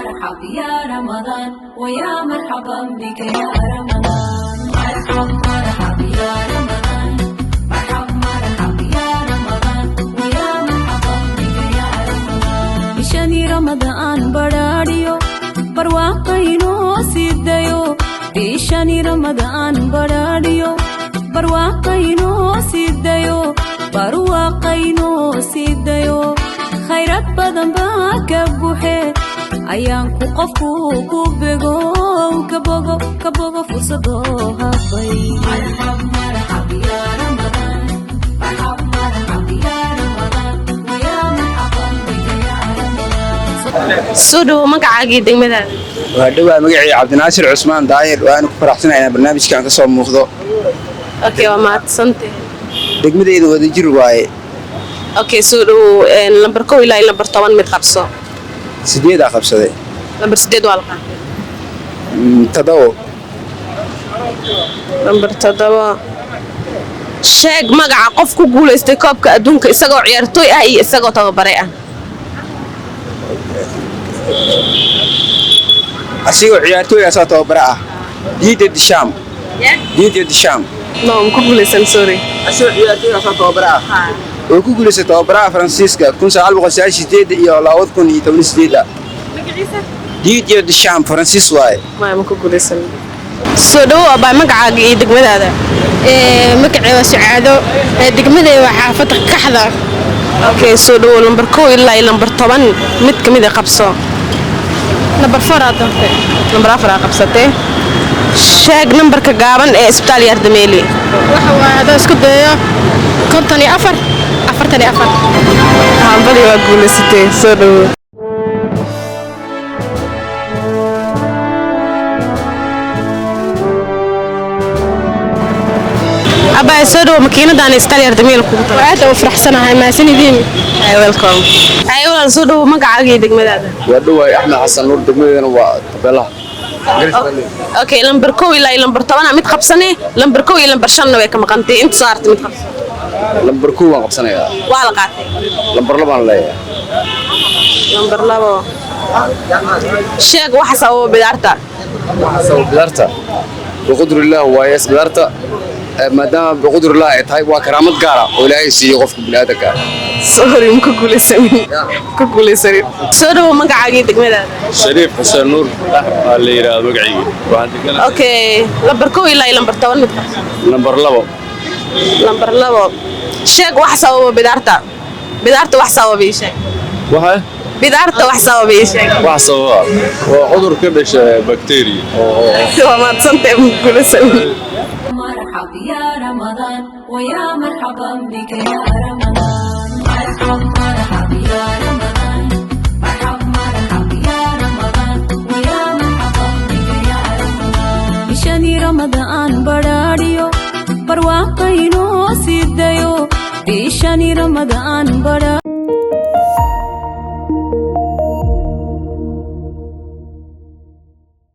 مرحب يا رمضان، ويا مرحبا بك يا رمضان. مرحب مرحب يا رمضان، مرحب مرحب يا رمضان، ويا مرحبا بك يا رمضان. Bishani Ramadaan badhaadhiyo barwaaqaynoo sidayo, bishani Ramadaan badhaadhiyo barwaaqaynoo sidayo, barwaaqaynoo sidayo, khayrad badan baa ka buxe, ayaanku qofku ku bego, ka bogo, ka bogo fursadoo habay. مرحب مرحب يا رمضان، مرحب مرحب يا رمضان، ويا مرحبا بك يا رمضان. Soo dhawo, magacaagii, degmadaada? Waa dhowaa, magacii Cabdinaasir Cusmaan Daahir. Waana ku faraxsanahay inaan barnaamijkan ka soo muuqdo. Okay, waa mahadsantay. Degmadeyda Wadajir waaye. Okay, soo dhawo. Lambar 1 ilaa lambar 10 mid qabso. 8-aa qabsaday. Lambar 8 waa la qaatay. 7. Lambar 7. Sheeg magaca qof ku guulaystay koobka adduunka isagoo ciyaartooy ah iyo isagoo tababare ah. Asigoo ciyaartooy asaa tababare ah, Didier Deschamps, Didier Deschamps. No, ma ku guulaysan, sorry. Asigoo ciyaartooy asaa tababare ah oo ku guulaystay tababaraha Faransiiska 1998 iyo 2018. Magaciisa? Didier Deschamps, Faransiis waaye. Ma ku guulaysan. Soo dhawo abaa, magacaaga iyo degmadaada? Magacay waa Sucaado, degmadee waa xaafadda Kaxda. Okay, soo dhawo. Lambar 1 ilaa iyo lambar 10 mid ka mid a qabso. Lambar 4 aad doortay. Lambar 4 aa qabsatee. Sheeg nambarka gaaban ee Isbitaal Yaardameeli. Waxa waaye, haddaan isku dayo, 54, 44. Hambali, waa guulaysatee, soo dhawo. Abaa, soo dhawo. Makiinadaan Isbitaal Yaardameeli kugu tala. Aad u faraxsanahay, mahadsanidin. Ay, welcome. Ay walaal, soo dhawo, magacaaga iyo degmadaada? Waa dhawaay, Axmed Xasan Nuur, degmadeedana waa Tabeelaha. Okay, lambar 1 ilaa iyo lambar 10 mid qabsane. Lambar 1 iyo lambar 5-na way ka maqantay. Inta soo hartay mid qabsan. Lambar 1 waan qabsanayaa. Waa la qaatay. Lambar 2-aan leeyahay. Lambar 2. Sheeg waxa sababa bidaarta. Waxa sabab bidaarta biqudrillah waaye. Bidaarta maadaama biqudrillah ay tahay, waa karaamad gaara oo Ilaahay siiyey qofka bini'aadanka. Sorry, ma ku guulaysanin, ku guulaysanin. Soo dhawo, magacaaga iyo degmadaada? Shariif Xuseen Nuur waa la yidhaahda magacayga. Waxaan deganahay. Okay, lambar 1 ilaa iyo lambar 10 mid qabsan. Lambar 2. Lambar 2. Sheeg wax sababa bidaarta. Bidaarta wax sababa ii sheeg. Waxa? Bidaarta wax sababa ii sheeg. Wax sababa waa cudur ka dhasha bacteria oo Waa mahadsantahay, ma ku guulaysanin. مرحب يا رمضان، ويا مرحبا بك يا رمضان. مرحب مرحب يا رمضان، مرحب مرحب يا رمضان، ويا مرحبا بك يا رمضان. Bishani Ramadaan badhaadhiyo barwaaqaynoo sidayo, bishani Ramadaan badhaa